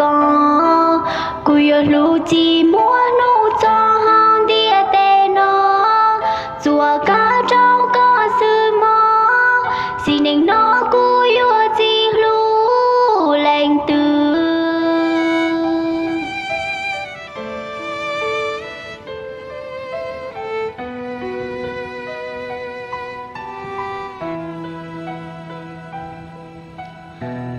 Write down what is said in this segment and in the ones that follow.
koj, kuv yuav hlub txij muaj hnub txog hauv ntiaj teb no, txuas kab rau koj xwb mog, txij neej no kuv yuav tsis hlub leej twg.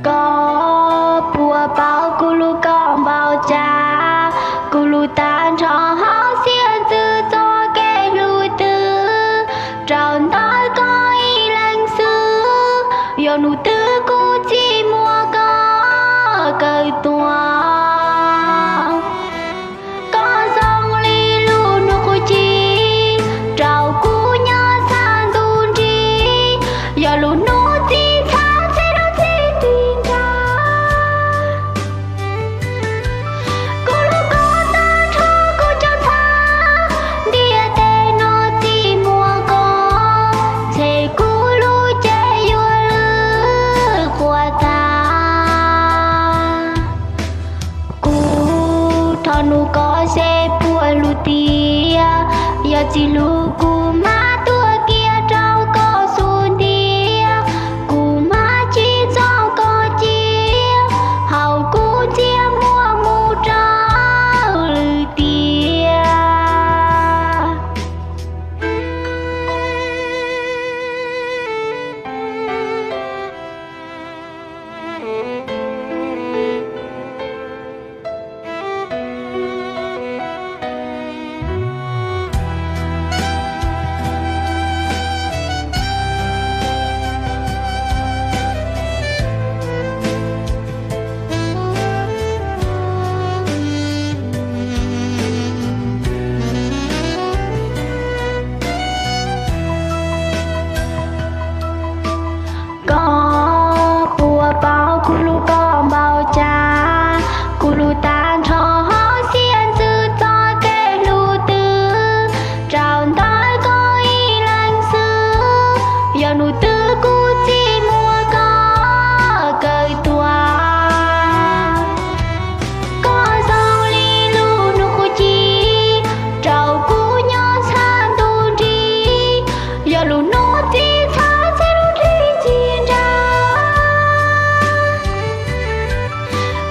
Koj puas paub kuv hlub koj npaum cas, kuv hlub tag nrho hauv siab ntsws txoj kev hlub twg, rau ntawm koj ib leeg xwb, yog hnub twg kuv tsis muaj koj kawm tuag. Koj zoo li lub hnub qub ci, rau kuv nyob txhaj ntuj nrig, yog lub hnub txhib txhab txhib lub txhib txhib nra. Kuv hlub koj tag nrho kuv cov ntxhais, ntiaj teb no tsis muaj koj, ntshe kuv lub cev yuav lwj qhuav tag. Kuv thov nug koj seb puas hlub tiag, yog tsis hlub kuv mam tuag kiag rau koj xub ntiag, kuv mam tsis txo koj cia, hauv kuv ntsia muaj mus rau lwm tiam. Koj puas paub kuv hlub koj npaum cas, kuv hlub tag nrho hauv siab ntsws txoj kev hlub twg, rau ntawm koj ib leeg xwb, yog hnub twg kuv tsis muaj koj kawm tuag. Koj zoo li lub hnub qub ci, rau kuv nyob txhaj ntuj nrig, yog lub hnub txhib txhab txhib lub txhib txhib nra.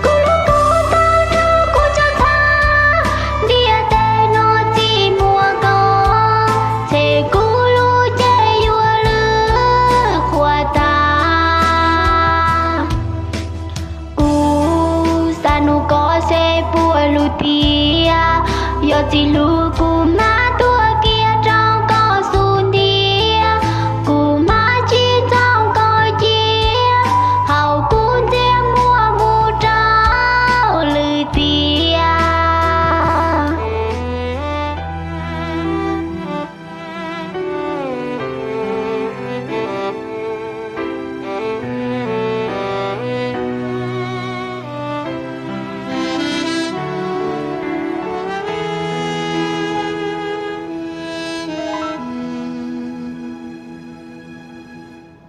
Kuv hlub koj tag nrho kuv cov ntxhais, ntiaj teb no tsis muaj koj, ntshe kuv lub cev yuav lwj qhuav tag. Kuv xav nug koj seb puas hlub tiag, yog tsis hlub kuv